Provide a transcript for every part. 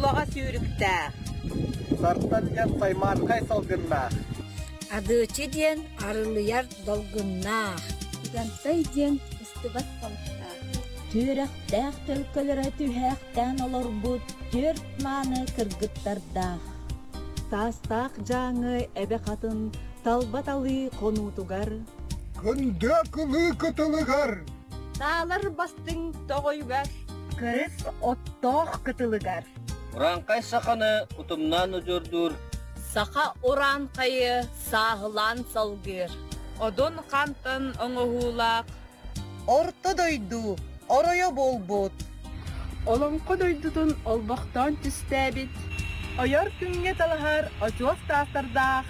Дуулаҕа сүүрүктээх. Сартан диэн саймаархай салгыннаах. Адыаччы диэн арылыйар долгуннаах. Угантай диэн быстыбат балыктаах. Түөрэхтээх төлкөлөрө түһээхтээн олорбут түөрт мааны кыргыттардаах. Таастаах Дьааҥы эбэ хатын талба талыы хонуутугар Кындыа кылыы кытылыгар Таалар бастыҥ тоҕойугар Кырыс оттоох кытылыгар Урааҥхай саханы утумнаан удьуордуур Саха урааҥхайы сааһылаан салгыыр Одун хантан оҥоһуулаах Орто дойду оройо буолбут Олоҥхо дойдутун олбохтоон түстээбит Ойор күҥҥэ талаһар очуос таастардаах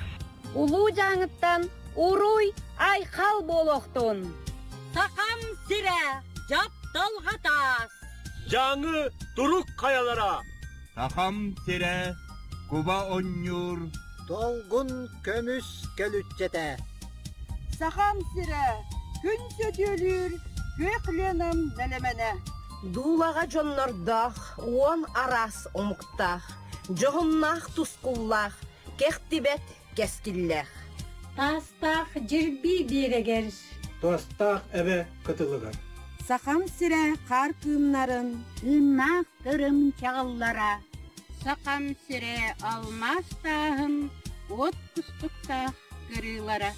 Улуу Дьааҥыттан уруй айхал буолуохтун! Сахам сирэ дьапталҕа таас! Дьааҥы турук хайалара! Сахам сирэ куба онньуур Долгун көмүс көлүччэтэ Сахам сирэ күн сөтүөлүүр күөх Ленам нэлэмэнэ. Дуулаҕа дьоннордоох, уон араас омуктаах, дьоһуннаах тускуллаах, кэхтибэт кэскиллээх. Таастаах дьирбии биэрэгэр Туостаах эбэ кытылыгар Сахам сирэ хаар кыымнарын Кыымнаах тырым чаҕыллара Сахам сирэ алмаас тааһын уот кустуктаах кырыылара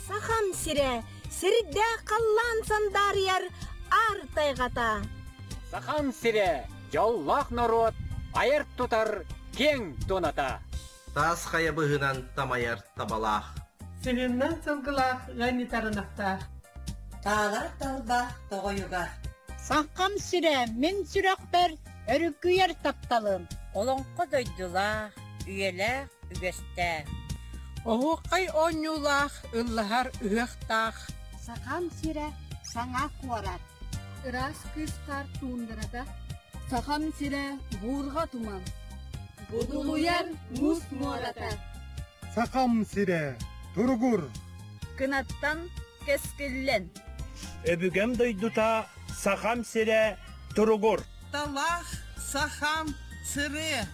Сахам сирэ сирдээх халлаан сандаарыйар аар тайҕата. Сахам сирэ дьоллоох норуот айар-тутар киэҥ туоната. Таас хайа быһынан тамайар табалаах. Сыһыннан сылгылаах ыанньытарынахтаах. Таалар талба тоҕойугар. Сахам сирэ мин сүрэхпэр өрүкүйэр тапталым. Олоҥхо дойдулаах, үйэлээх үгэстээх. Оһуохай оонньуулаах, ыллаһар ыһыахтаах. Сахам сирэ саҥа куорат. Ыраас кыыстар туундарата. Сахам сирэ буурҕа туман. Будулуйар муус муората. Сахам сирэ туругур! Кынаттан кэскиллэн. Өбүгэм дойдута Сахам сирэ туругур! Талах Сахам сыры!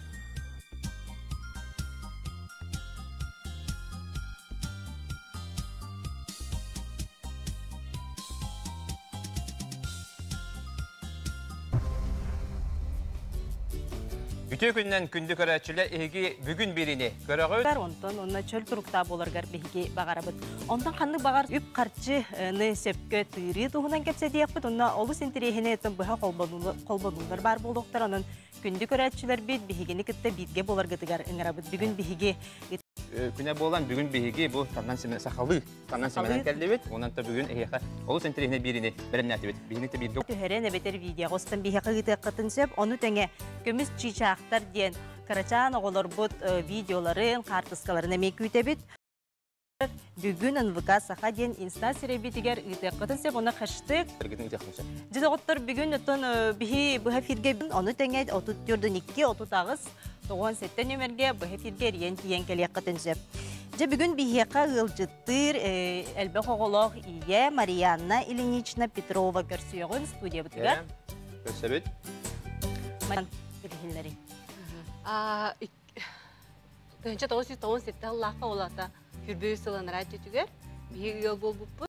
Үтүө күннэн күндү көрөөччүлэр эһиги бүгүн бириини көрөҕүт. Онтон онно чөл туруктаах буоларгар биһиги баҕарабыт. Онтон ханнык баҕар үп-харчыны сөпкө тыырыы туһунан кэпсэтиэхпит. Онно олус интэриэһинэй быһа холбонуулар баар буолуохтар. Онон күндү көрөөччүлэрбит биһигини кытта бииргэ буоларгытыгар ыҥырабыт. Бүгүн биһиги күнэ буолан бүгүн биһиги бу таннан симэн сахалыы таннан симэнэн кэллибит. Онон та бүгүн эһиэхэ олус интэриэһинэй биириини бэлэмнээтибит. Биһини те бииргэ түһэрэн эбэтэр видеоҕа устан биһиэхэ ыытыаххытын сөп. Ону тэҥэ көмүс чыычаахтар диэн кырачаан оҕолорбут видеоларын, хаартыскаларын эмиэ күүтэбит. Бүгүн НВК Саха диэн инста сирэйбитигэр ыытыаххытын сөп, уонна хэштег. Дьэ доҕоттор, бүгүн оттон биһи быһа эфиргэ ону тэҥэ 34 2 38 97 нүмергэ быһа эфиргэ эрийэн тиийэн кэлиэххитин сөп. Дьэ бүгүн биһиэхэ ыалдьыттыыр элбэх оҕолоох ийэ Марианна Ильинична Петрова көрсүөҕүн студиябытыгар. Көрсөбүт. Билиһиннэри. 1997 сыллаахха улаата Хүрбүү сылын түтүгэр биһиги ыал буолбуппут.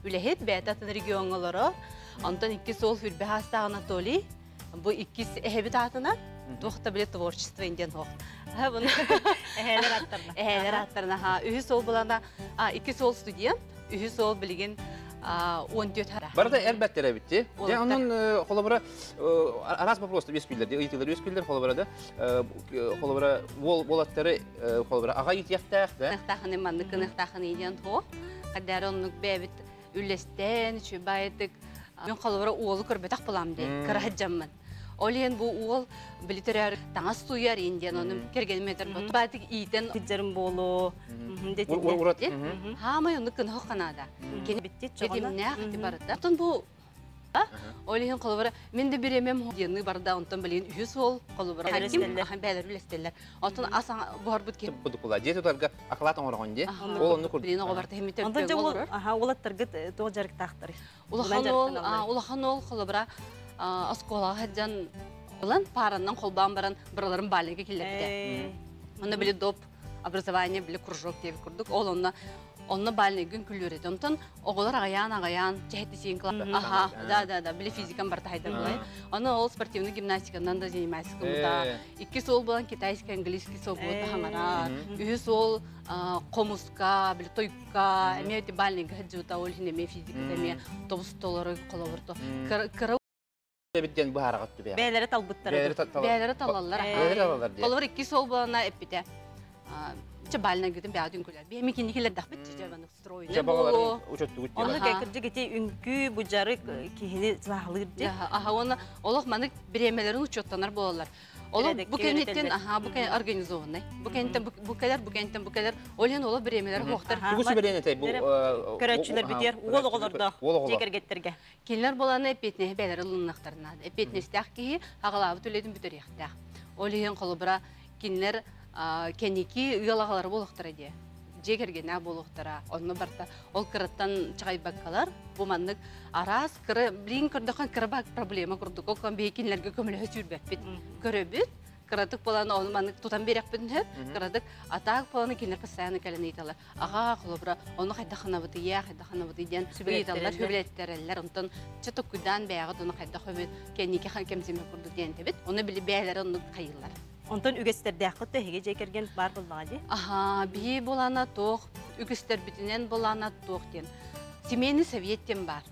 Үлэһит бэйэтэ атын региоҥҥа олорор. Онтон иккис уол Хүрбэ хаастаах Анатолий. Бу иккис эһэбит аатынан туох да биле творчество диэн суох. Эһээлэр аттарына. Эһээлэр аттарына. Үһүс уол булана иккис уол студент, үһүс уол билигин 14 хара. Барыта элбэттэр эбитти. Дьэ онон холобура араас вопростар үөскүүллэр, ыйытыылар үөскүүллэр холобура да холобура уолаттары холобура аҕа иитиэхтээх да. Кыныахтаахыны маннык кыныахтаахыны диэн туох. Хаддары оннук бэйэбит үллэстэн, үчүгэй Мен холобура уолу көрбөтөх булам дии, кыра сылдьаммын. Ол иһин бу уол били төрөөр таҥас сууйар иин диэн ону кэргэним этэр баатык иитэн сылдьарым буолуо. Хаамай оннук кынһох ханаада. Кини тэтимнээх ити барыта. Оттон бу ол иһин холобура мин да бириэмэм диэни барда онтон билигин үһүс уол холобура хаким бээлэр үлэстэллэр. Оттон ас буһарбыт киһи Будукула дьиэ тутарга акылаат оҥороҕун дии. Ол онну курдук. Билин оҕолор тэһиммит Онтон дьэ уолаттаргыт туох дьарыктаахтарый? Улахан уол, улахан уол холобура оскуолаҕа сылдьан Ылан паараннан холбоон баран быраларын баалыга киллэрбитэ. Онно били доп образование били кружок диэбит курдук ол онно онно бальныйгын күлүөр этэ. Онтон оҕолор аҕайаан аҕайаан чэһэттисиин Аха, да, да, да, били физикам барта хайдар булай. Ону ол спортивный гимнастиканан да занимайся кымыта. Икки суол буолан китайский, английский свободно хаҥарар. Үһүс суол хомуска, били тойукка, эмиэ бальныйга сылдьыбыта, ол иһин эмиэ физиката эмиэ тобус толору холобурто. Кыра эбит диэн быһаараҕыт түбэҕэ. Бэйэлэрэ талбыттара. Бэйэлэрэ талаллар. Бэйэлэрэ талаллар диэн. Холобур икки суол буолана эппитэ. Чэ бальнай гытын бэйэтин күлэр. Биһи киникилердахпыт чэ банык стройный болу. Учоттугут Онну кырдьык ити үҥкүү бу жарык киһини саахалыыр дии. Аха уонна олох манык бириэмэлэрин учуоттанар буолаллар. Олох бу кэнниттэн аха бу кэн организованный. Бу кэнниттэн бу кэлэр, бу кэнниттэн бу кэлэр. Ол иһин олох бириэмэлэр хуохтар. Тугу сүбэлиэн этэй бу көрөөччүлэр битиэр уол оҕолордоох дьиэ кэргэттерге. Кинилэр буоланы эппиэтинэһи бэйэлэрэ ылыннахтарын наада. Эппиэтинэстээх киһи аҕалаабыт үлэтин бүтэриэхтээх. Ол иһин холобура кинилэр кэнники ыал аҕалара буолуохтара диэ. Дьиэ кэргэнэ буолуохтара. Онно барта ол кыраттан чаҕайбаккалар бу маннык араас кыра билигин көрдөххө кыра проблема курдук. Ол биһи кинилэргэ көмөлөһө сүүрбэппит. Көрөбүт кыратык буолан ону маннык тутан биэрэхпитин сөп кыратык атаак буолан кинилэр постоянно кэлэн ыйыталлар аҕаа холобура ону хайдах ханабытый ийээ хайдах ханабытый диэн ыйыталлар сүбэлэттэрэллэр онтон чэ токкуйдаан бэйэҕит ону хайдах өбүт кэнники кэмсимэ курдук диэн этэбит ону били бэйэлэрэ оннук хайыыллар. Онтон үгэстэрдээххит да эһиги дьиэ кэргэн баар буоллаҕа дии? Аһаа, биһи буолана туох, үгүстэрбитинэн буолана туох диэн. Семейный совет диэн баар.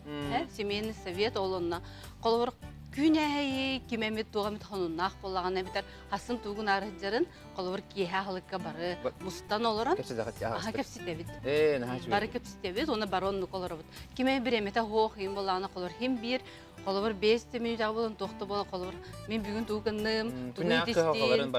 Семейный совет ол онно холобур күн эһэйи ким эмит туох эмит хонуннаах буоллаҕына эбэтэр хасын туугун аарыһдьарын холобур киэһэ аһылыкка бары мустан олорон аха кэпсэтэбит. Бары кэпсэтэбит, уонна бары оннук олоробут. Ким эмит бириэмэтэ суох иһин буоллаҕына холобур хим биир холобур 5 да мүнүүтэҕэ буолан туох да буолан холобур мин бүгүн тугу гынным, тугу итистим.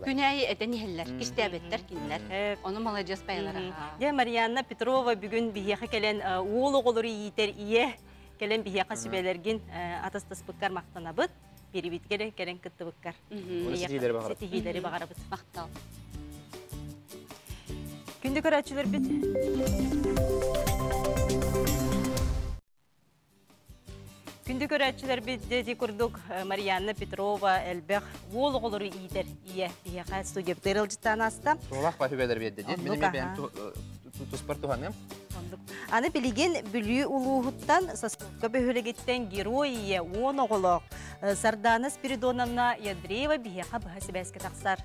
Күн аайы этэн иһэллэр, кистээбэттэр кинилэр. Ону маладьыас байалара. Дьэ Марианна Петрова бүгүн биһиэхэ кэлэн уол оҕолору иитэр ийэ кэлэн биһиэхэ сүбэлэргин атастаспыккар махтанабыт. Биэрибитигэр кэлэн кыттыбыккар. Ситиһиилэри баҕарабыт. Махтал. Күндү көрөөччүлэрбит Күндү көрөөччүлэрбит дьэ курдук Марианна Петрова элбэх уол оҕолору иитэр ийэ биһиэхэ студияптыыр ылдьыттаан ааста. Туолах ба хүбэлэр биэрдэ дии. Мин эмиэ бэйэм туспар туһаныам. Аны билигин Бүлүү улууһуттан Сосновка бөһүөлэгиттэн герой ийэ 10 оҕолоох Сардана Спиридоновна Ядреева биһиэхэ быһа сибээскэ тахсар.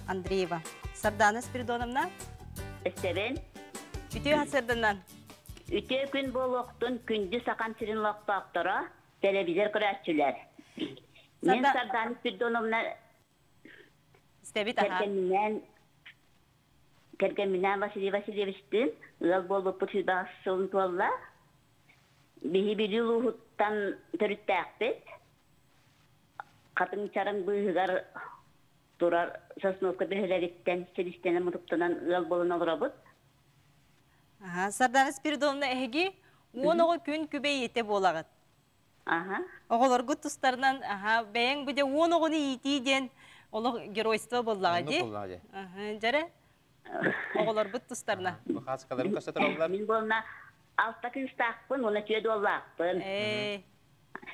Андреева. Сардана Спиридоновна. Истэбин. Үтүө сарсыарданан. Үтүө күн буолуохтун күндү Сахам сирин олохтоохторо, телевизор көрөөччүлэр. Мин Сардана Спиридоновна Истэбит аха. Кэргэмминээн кэргэмминээн Василий Васильевичтыын ыал буолбуппут сүүрбэҕис сылын туолла. Биһи Бүлүү улууһуттан төрүттээхпит. Хатыҥ чараҥ быыһыгар турар Сосновка бөһүөлэгиттэн силистэнэн мутуктанан ыал буолан олоробут. Аха, Сардана Спиридоновна эһиги 10 оҕо күн күбэй ийэтэ буолаҕыт. Аха. Оҕолоргут тустарынан аха бэйэҥ бу дьэ 10 оҕону иитии диэн олох геройство буоллаҕа дии. буоллаҕа дии. Аха, дьэрэ. Оҕолорбут тустарына. Бахааскаларын көстө тураллар. Мин буолна алта кыыстаахпын уонна түөрт уоллаахпын. Ээ.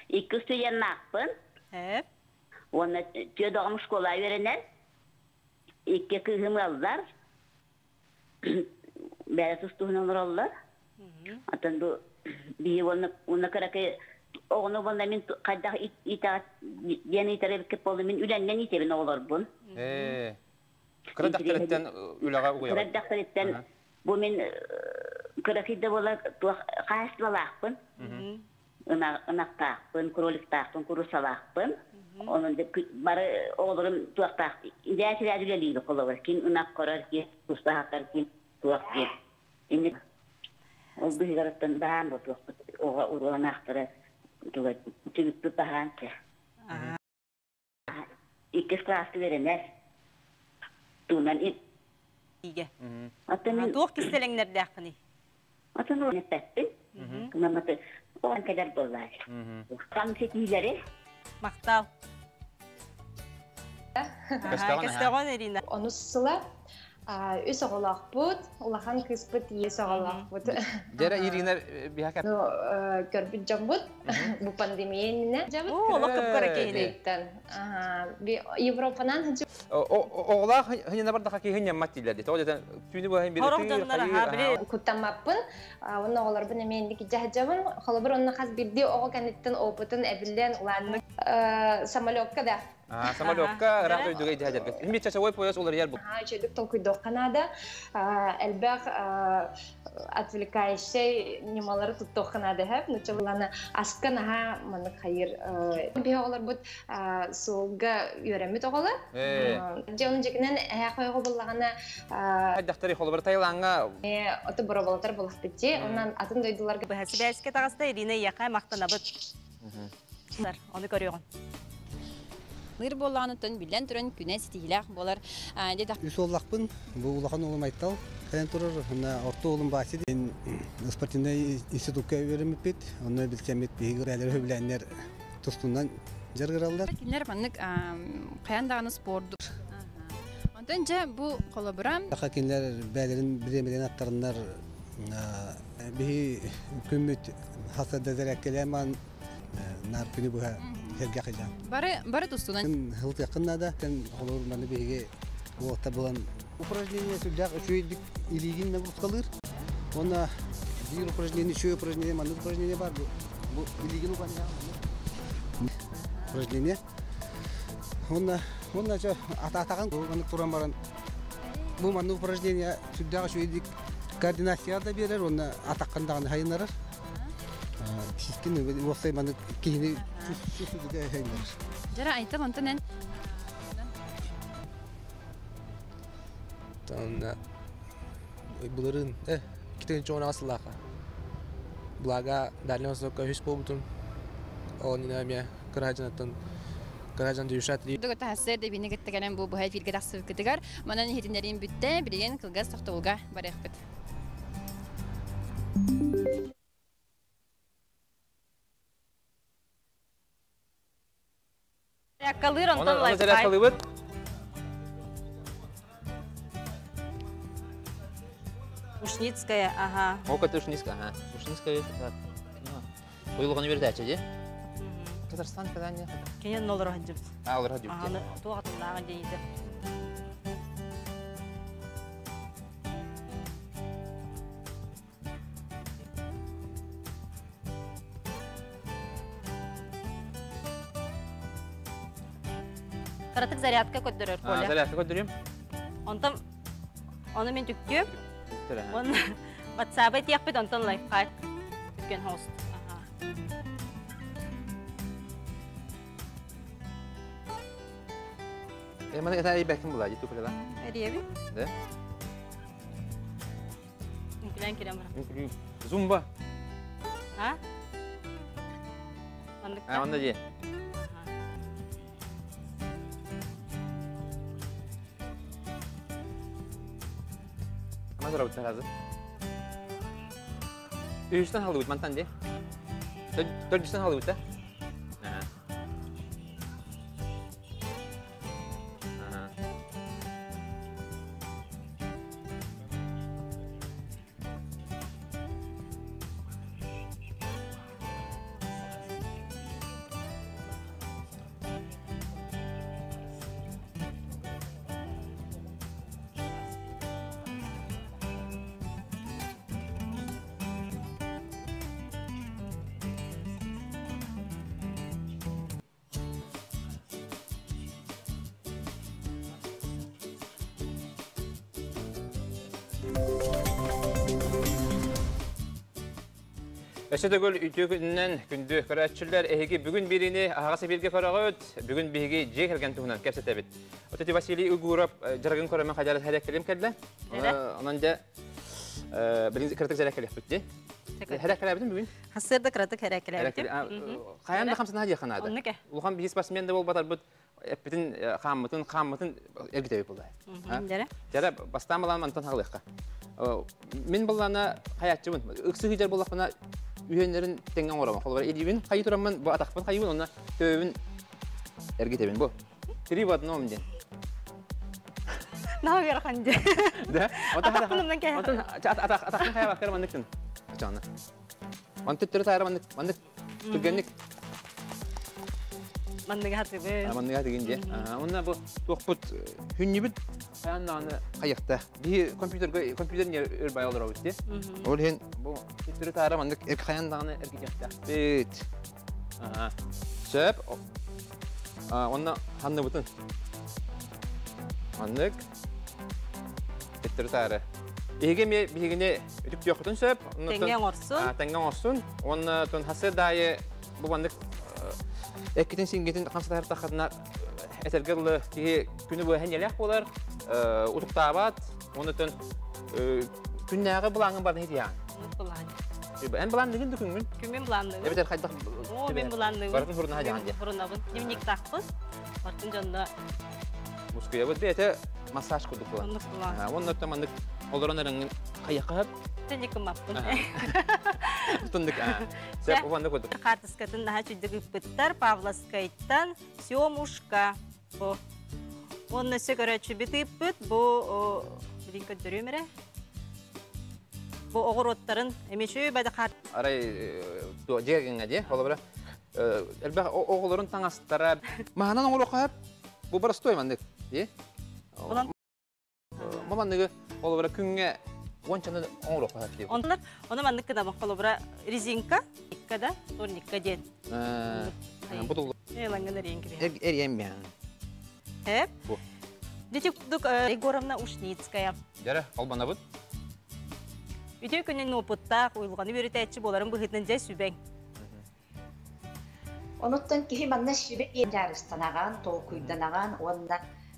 Икки студеннаахпын. Ээ. Уонна түөрт оҕом школа үөрэнэр. Икки кыыһым ыаллар. Бэйэ тус-туһунан олороллор. Оттон бу биһи уонна уонна кыракый оҕону уонна мин хайдах иитэҕит диэн ыйытар эбиккит буолла мин үлэннэн иитэбин оҕолорбун. Ээ. Кыра дьахтарыттан үлэҕэ угуйаҕын. Кыра дьахтарыттан бу мин кыракый да буолар туох хаһаайыстыбалаахпын. Ынахтаахпын, кроликтаахпын, курусалаахпын. Онон бары оҕолорум туохтаах идээсилээр үлэлиир холобур ким ынах көрөр, ким тустаахтар, ким туох диэн. Инник ол быһыгарыттан баһаан бу туохпут оҕо уруонаахтара туга түбүкпүт баһаан чэ. Иккис кылааска үөрэнэр. Туунан Иге. Туох кистэлэҥнэрдээххиний? Атын эппэппин. Кымаматы оҕон кэлэр буоллаар. Хаҥ ситиилэри. Махтал. Көстөҕөн Ирина. Онус сыла. Үс оҕолоохпут, улахан кыыспыт иэс оҕолоохпут. Дьэрэ Ирина биһака. Ну, көрбүт дьоммут бу пандемия иннинэ. Оо, олох кыпкара киһини. Европанан Оҕолоох хынына бардаха киһи ньаммат дииллэр дии. Тоҕо диэтэн түүнү быһа били Хорох дьоннор аха били куттаммаппын. Онно оҕолорбун эмиэ инники дьаһдьабын. Холобур, онно хас биирдии оҕо кэнниттэн опытын эбиллэн улааннык самолекка да Самолекка ыраах дойдуга идиһэдэргэ. Ими часовой пояс уларыйар бу. Үчүгдүк толкуйдуохха наада. Элбэх отвлекающий ньымалары туттуохха наада хэп. Нуччалана аска наһаа маннык хайыр. Биһи оҕолорбут суолга үөрэммит оҕолор. Дьэ onun дьикинен эһэ хойго буллаҕына Хайдахтары холобур Таиланга ото бороболотор булахпыт дии. Онон атын дойдуларга Быһа сибээскэ таҕыста Ирина Яха махтанабыт. Ону көрүөҕүн. Ныр буоллаҕына биллэн туран күнэ ситиһиилээх буолар. Үс уоллахпын, бу улахан уолум Айтал кэлэн турар, онно орто уолум Вася диэн спортивнай институкка үөрэммиппит, онно билсэммит биһиги бээлэр сөбүлээннэр тустунан дьарыгыраллар. Кинилэр маннык хайан даҕаны спорду. Онтон дьэ бу холобура. Кинилэр бээлэрин бириэмэлэрин аттарыннар биһи күммүт хасарда зэрэккэлээн наар күнү быһа сэргэ хыдьан. Бары бары тустунан. Хылтыаххын наада. Тэн холобур маны биһиги уолаттар булан упражнение сүрдээх үчүгэйдик илиигин нагрузкалыыр. Уонна биир упражнение, үчүгэй упражнение, маннык упражнение бар. Бу илиигин уган упражнение. Уонна уонна чө атаатаҕын маннык туран баран бу маннык упражнение сүрдээх үчүгэйдик координация да биэрэр уонна атаххын даҕаны хайыннарар. Сискин уопсай маннык киһини сүсүдүгэ хайыннарар. Дьара айтам онтон эн Тонна былырыын китин чоҕунаҕа сыллаахха. Благо Дальнего Востока үһүс буолбутум. Ол иннинэ эмиэ кыраһадьанаттан кыраһадьан дюшат Тахсыр дебини кытта кэлэн бу быһа эфиргэ тахсыбыккытыгар манан иһитиннэриим бүттэ билигин кылгас тохтобулга барыахпыт. Зарядкалыыр онтон Оны зарядкалыыбыт. Ушницкая, ага. О, это Ушницкая, ага. Ушницкая, Уйулҕаны үөрэтээччи дии. Казахстан когда Кенен нолор хаджыбыт. А, олор хаджыбыт. Аны туох атыннааҕын диэйдэ. Кыратык зарядка көрдөрөр Коля. Зарядка көрдөрүм. Онтон ону мин түктүм. Он WhatsApp этиэхпит, онтон лайфхак түккен хост. Э, маны это бәкин була, диту кулела. Эриеби? Да. Үҥкүлээн кирэн баран. Зумба. А? А, онно дии. Ама зоробут сразу. Үстен халыбыт мантан дии. Төрдүстен халыбыт да? Өссө төгүл үтүө күнүнэн күндү көрөөччүлэр эһиги бүгүн бириини аһаҕас эфиргэ көрөҕүт. Бүгүн биһиги дьиэ кэргэн туһунан кэпсэтэбит. Отети Василий Угуров дьарыгын көрөмөн хадьар хэреккелим кэллэ. Онон дьэ билин кыратык зэрэккелехпит ди. Хэреккелээбитин бүгүн? Хасырда кыратык хэреккелээбитим. Хайан да хамсана диэхэ наада. Улахан биһи спортсмен да буолбатарбыт эппитин хааммытын хааммытын эргитэбит буолла. Дьэрэ бастаан балаан мантан хаалыахха. Мин баллаана хаяччыбын. Ыксы хыдьар буоллахпына үһүөннэрин тэҥҥэ оҥоробун. Холобура илиибин хайыы тураммын, бу атахпын хайыыбын, онно төбөбүн эргитэбин. Бу. Три в одном диэн. Наһаа ыарахан дии. Да? Атахпын кэһэ. Онтон атахпын хайа баккар манныктын. Ачаана. Мантык түрі тайра маннык, маннык түргенник. Манныга хатыбы. Манныга деген де. Онна бу туохпут хүннүбүт хаяннааны хайыкта. Биһи компьютерге компьютер не өр бай олоробут де. Ол хен бу түрі тайра маннык эрк хаяндааны эргижэхтээхпит. Сөп. Онна ханныбытын. Маннык Төттөрү таары. Биһиги эмиэ биһигини үтүктүөххүтүн сөп. Тэҥҥэ оҥорсун. Тэҥҥэ оҥорсун. Уонна тон хасы даайы бу маннык эккитин сингитин хамсатар этэргэ дылы киһи күнү быһа ньэлэх буолар, утуктаабат, уонна тон күннээҕи былааҥын барын хитиһаан. Былаан. Эн былаанныгын да күҥҥүн? Күммүн былаанныгын. Эбэтэр хайдах? Оо, мин былаанныгын. Барытын хурунаха дьахан дии. Хурунабын. Дневниктаахпын. Бартын дьонно Мускуйабыт бэйэтэ массаж курдук буолар. Оннук буолар. Уонна оттон маннык олорон эрэҥҥин хайахаһап. Тэнникымаппын. Туннук. Сөп уонна курдук. Хаартыскатын наһаа чүйдүк ыыппыттар Павловскайтан Семушка. Бу. Уонна өссө көрөөччүбүт ыыппыт. Бу билин көрдөрүөм эрэ. Бу оҕуруоттарын эмиэ үчүгэй бада хаар. Арай дьиэ дии, холобура элбэх оҕолорун таҥастара маһынан оҥоруохха бу боростуой маннык дии. Бу манныгы холобура күҥҥэ уончаны оҥоруохха сөп дии. Оннук ону маннык гынабын холобура резинка икка да турникка диэн. Бу Элаңгын эриэн кириһэ. Эриэн биһэн. Хэп. Бу. Дити курдук Егоровна Ушницкая. Дьэрэ, холбонобут. Үтүө күнүн опыттаах уйулҕаны үөрэтээччи буоларын быһыытынан дьэ сүбэҥ. Онуттан киһи манна сүбэ дьаарыстанаҕан, толкуйданаҕан уонна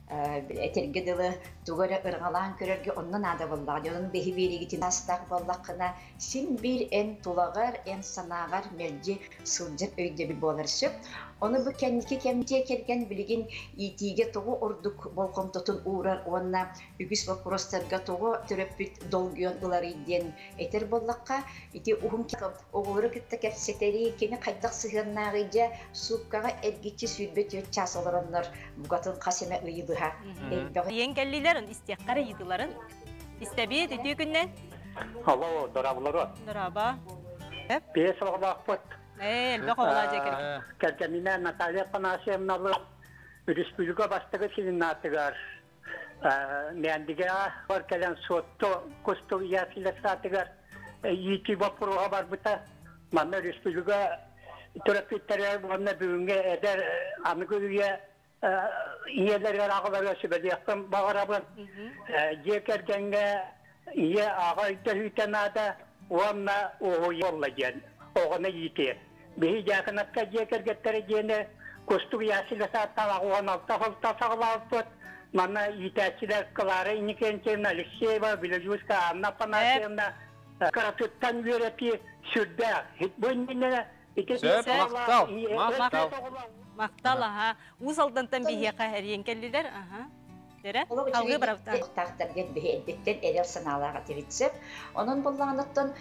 этэргэ дылы тугу эрэ ырҕалаан көрөргө онно наада буоллаҕа. Дьонун биһи биэригитин астаах буоллаххына, син биир эн тулаҕар, эн санааҕар мэлдьи сылдьар өйдөбүл буолар сөп. Ону бу кэнники кэм дьиэ кэргэн билигин иитиигэ тоҕо ордук болҕомтотун уурар уонна үгүс боппуруостарга тоҕо төрөппүт долгуйан ыларый диэн этэр буоллахха, ити уһун оҕолору кытта кэпсэтэри, кини хайдах сыһыаннааҕый дьэ, сууккаҕа эргиччи 24 чаас олороннор букатын хас эмэ ыйы быһа элбэҕи. Иэн кэллилэр, истиэххэ эрэ ыйытыыларын. Истэбиит, үтүө күннэн. Алло, дорооболору. Дорообо. Биэс оҕолоохпут. Ээ, элбэх оҕолоох дьиэ кэргэн. Кэргэнинээн Наталья Афанасьевналыын республика бастакы силиннаатыгар Мээндигэ бар кэлэн Суотту Кустук яслесатыгар иитии боппуруоһа барбыта. Манна республика төрөппүттэрэ уонна бүгүҥҥү эдэр аныгы үйэ ийэлэригэр аҕаларыгар сүбэлиэхпин баҕарабын. Дьиэ кэргэҥҥэ ийэ аҕа өйдөһүүтэ наада уонна уһуйулла диэн оҕону иитии. Биһи дьаакынакка дьиэ кэргэттэрэ диэни Кустук Ясиля сааттаах 16 сылта саҕалаабыппыт. Манна иитээччилэр Клара Иннокентьевна Алексеева, Белоюзка Анна Афанасьевна кыратыттан үөрэтии сүрдээх. Бу иннинэ ити Сөп, махтал, махтал. Махтал, аха. Уус Алдантан биһиэхэ эрийэн кэллилэр, аха. Дэрэ, алгыы барабыта. Тахтар диэн биһи эрдэттэн эрэл санаалаах этибит сөп. Онон буллаҕыттан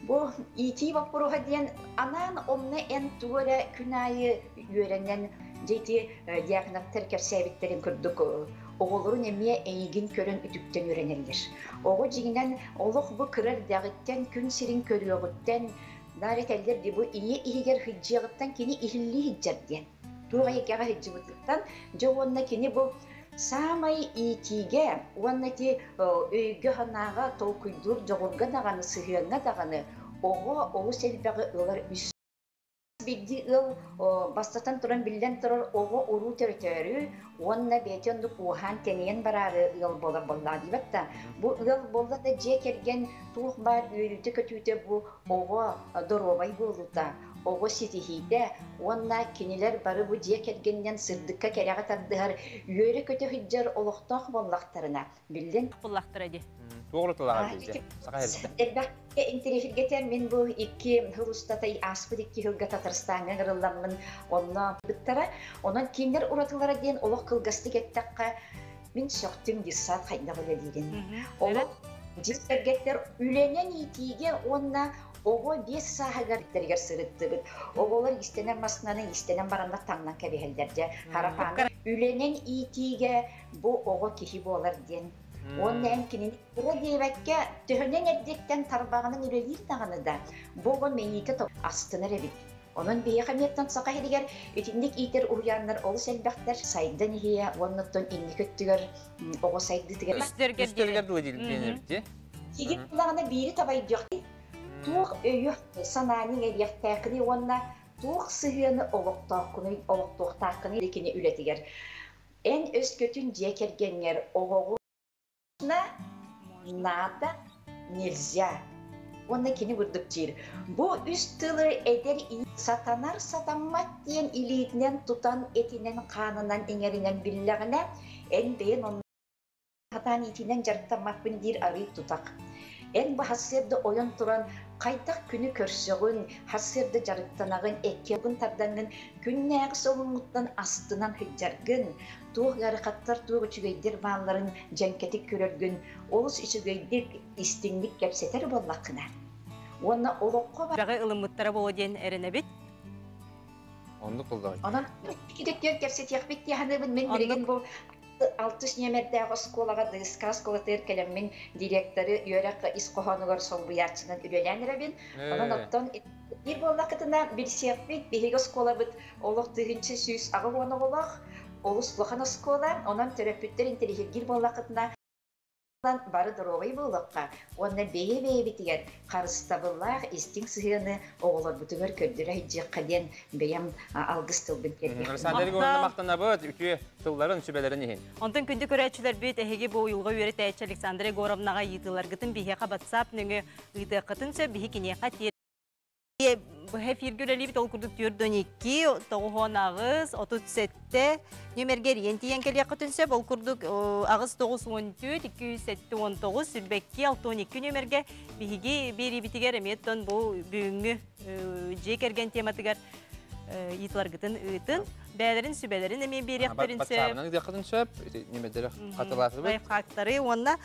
бу иитии боппуруоһа диэн анаан онно эн тугу эрэ күн аайы үөрэнэн дьэ ити диагноптар кэпсээбиттэрин курдук оҕолорун эмиэ эйигин көрөн үтүктэн үөрэнэллэр. Оҕо дьиҥинэн олох бу кыра эрдэҕиттэн күн сирин көрүөҕүттэн наар этэллэр дии бу ийэ иһигэр сылдьыаҕыттан кини иһиллии сылдьар диэн. Туох эйгэҕэ сылдьыбытыттан дьэ уонна кини бу саамай иитиигэ уонна ити өйгө-санааҕа толкуйдуур дьоҕурга даҕаны сыһыаҥҥа даҕаны оҕо олус элбэҕи ылар үс биирдии ыал бастатан туран биллэн турар оҕо уруу төрөтөөрү уонна бэйэтэ оннук уоһаан тэнийэн бараары ыал буолар буоллаҕа диибэт да бу ыал буолла да дьиэ кэргэн туох баар үөрүүтэ-көтүүтэ бу оҕо доруобай буолуута оҕо ситиһиитэ уонна кинилэр бары бу дьиэ кэргэнинэн сырдыкка кэрэҕэ тардыһар үөрэ-көтө сылдьар олохтоох буоллахтарына биллин буллахтара дии. Туох тылаҕа дии Саха сирдэ. Элбэххэ интэриэһиргэтэн мин бу икки сыл устата ааспыт икки сылга Татарстаҥҥа ыҥырылламмын онно быттара. Онон кинилэр уратылара диэн олох кылгастык эттэххэ мин сөхтүм детсад хайдах үлэлиирин. Олох дьиэ кэргэттэр үлэнэн иитиигэ уонна оҕо 5 сааһыгар иттэригэр сырыттыбыт. Оҕолор иистэнэр массыынаны иистэнэн бараннар таҥнан кэбиһэллэр дьэ. Харапааны үлэнэн иитиигэ бу оҕо киһи буолар диэн. Уонна эн кинини кыра диэбэккэ, төһөнөн эрдиттэн тарбаҕынан үлэлиир даҕаны да, бу оҕо мэйиитэ астынар эбит. Онон биһиэхэ эмиэттэн Саха сиригэр итинник иитэр уһуйааннар олус элбэхтэр, сайдан иһиэ уонна оттон инники өттүгэр оҕо сайдыытыгар Үстэргэр дылы диэн эбит дии. Сигит булаҕына биири табайдыах туох өйү санааны иҥэриэхтээххиний уонна туох сыһыаны олохтооххунуй олохтуохтааххыный кини үлэтигэр эн өскөтүн дьиэ кэргэҥҥэр оҕоҕуна надо нельзя уонна кини курдук диир бу үс тылы эдэр сатанар сатаммат диэн илиитинэн тутан этинэн хаанынан иҥэринэн биллэҕинэ эн бэйэн онно Хатаан иитиинэн дьарыктаммаппын диир арыый тутах. Эн бу сарсыарда ойон туран хайдах күнү көрсөҕүн, сарсыарда дьарыктанаҕын, эккиэҕин тардаҥҥын күннээҕи солуҥҥуттан астынан сылдьаргын, туох ыарахаттар, туох үчүгэйдэр баалларын дьэҥкэтик көрөргүн олус үчүгэйдик, истиҥник кэпсэтэр буоллаххына уонна олоххо Бэҕи ылыммыттара буолуо диэн эрэнэбит. Оннук буллаҕай. Онон кидэттиэр кэпсэтиэхпит дии саныыбын. Мин билигин бу алтыс нүөмэрдээх оскуолаҕа ДСК оскуолатыгар кэлэммин директоры үөрэх ис хоһоонугар солбуйааччынан үлэлээн эрэбин. Онон оттон биир буоллаххытына билсиэхпит, биһиги оскуолабыт олох 1180 оҕолоох, олус улахан оскуола. Онон төрөппүттэр интэриэһиргиир буоллаххытына бары доруобай буолуохха уонна бэйэ-бэйэбитигэр харыстабыллаах истиҥ сыһыаны оҕолорбутугар көрдөрө сылдьыахха диэн бэйэм алгыс тылбын тиэрдиэхпин. Александр Егоровна махтанабыт үтүө тылларын, сүбэлэрин иһин. Онтон күндү көрөөччүлэрбит эһиги бу уйулҕа үөрэтээччи Александра Егоровнаҕа ыйытыыларгытын биһиэхэ WhatsApp нөҥүө ыытыаххытын сөп, биһи киниэхэ Быһа эфиргэ үлэлиибит ол курдук 412 98 37 нүмергэ эрийэн тиийэн кэлиэххитин сөп. Ол курдук 8 914 279 22 62 нүмергэ биһиги биэриибитигэр эмиэ оттон бу бүгүҥҥү дьиэ кэргэн тематыгар ыйытыларгытын ыытын. Бэйэлэрин сүбэлэрин эмиэ биэриэхтэрин сөп. Батсаабынан ыытыаххытын сөп. Ньимэдэрэ хатылаатыбыт. Лайфхактары уонна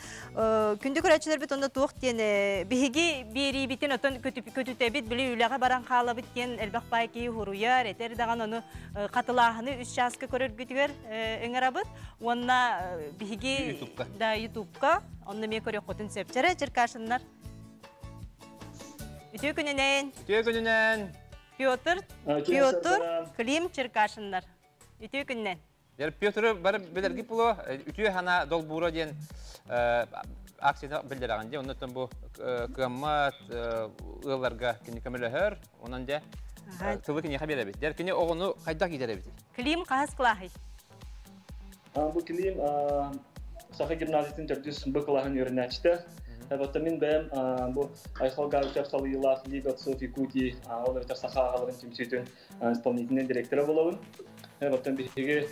күндү көрөөччүлэрбит онно туох диэн биһиги биэриибитин отон көтүтэбит, били үлэҕэ баран хаалабыт диэн элбэх баай киһи хуруйар, этэр даҕаны ону хатылааһыны үс чааска көрөргүтүгэр ыҥырабыт. Уонна биһиги да Ютубка онно эмиэ көрүөххүтүн сөп. Чэрэ Черкашиннар. Үтүө күнүнэн. Үтүө күнүнэн. Петр, Петр, Клим Черкашиннар. Үтүө күннэн. Дэр Петры бары билэрги пуло үтүө хана долбуура диэн акцияны билдерэҕин дии. Оннуттан бу кыаммат ыалларга кини көмөлөһөр. Онон дьэ тылы киниэхэ биэрэбит. Дэр кини оҕону хайдах иитэр эбитий? Клим хаһыс кылааһый? Бу Клим Саха гимназиятын төрдүс Б кылааһын үөрэнээччитэ. Оттон мин бэйэм бу Айхал Гаврильев салайыылаах Лига отцов Якутии, ол эбэтэр саха аҕаларын түмсүүтүн исполнительнай директора буолабын. Оттон биһиги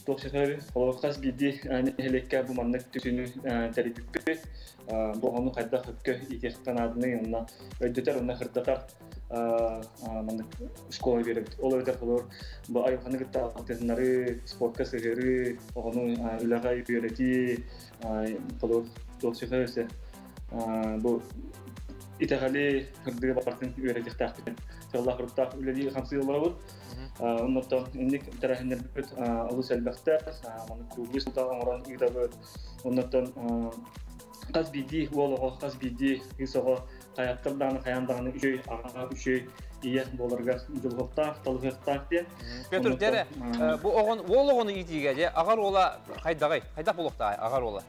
туох сөбүй, олор хас биирдии нэһилиэккэ бу маннык түмсүүнү тэрийбиппит. Бу оҕону хайдах өпкө иитиэххэ нааданы онно өйдөтөр, онно сырдатар маннык школа биэрэбит. Ол эбэтэр холобур бу айылҕаны кытта алтыһыннарыы, спортка сыһыарыы, оҕону үлэҕэ үөрэтии, холобур туох өссө бу итэҕэли кырдыга бартын үөрэтиэхтээхпит. Сыаллаах руктаах үлэлии хамсыы олоробут. Оннуттан инник тэрээһиннэрбит олус элбэхтэр. Маны круглый сылтаах оҥорон ыытабыт. Оннуттан хас биирдии уол оҕо, хас биирдии кыыс оҕо хайаттар даҕаны хайаан даҕаны үчүгэй аҕа, үчүгэй ийэ буоларыгар дьулуһуохтаах, талыһыахтаах диэн. Петр, дьэрэ, бу оҕон, уол оҕону иитиигэ дьэ аҕар уола хайдаҕый? Хайдах буолуохтааҕый аҕар уола?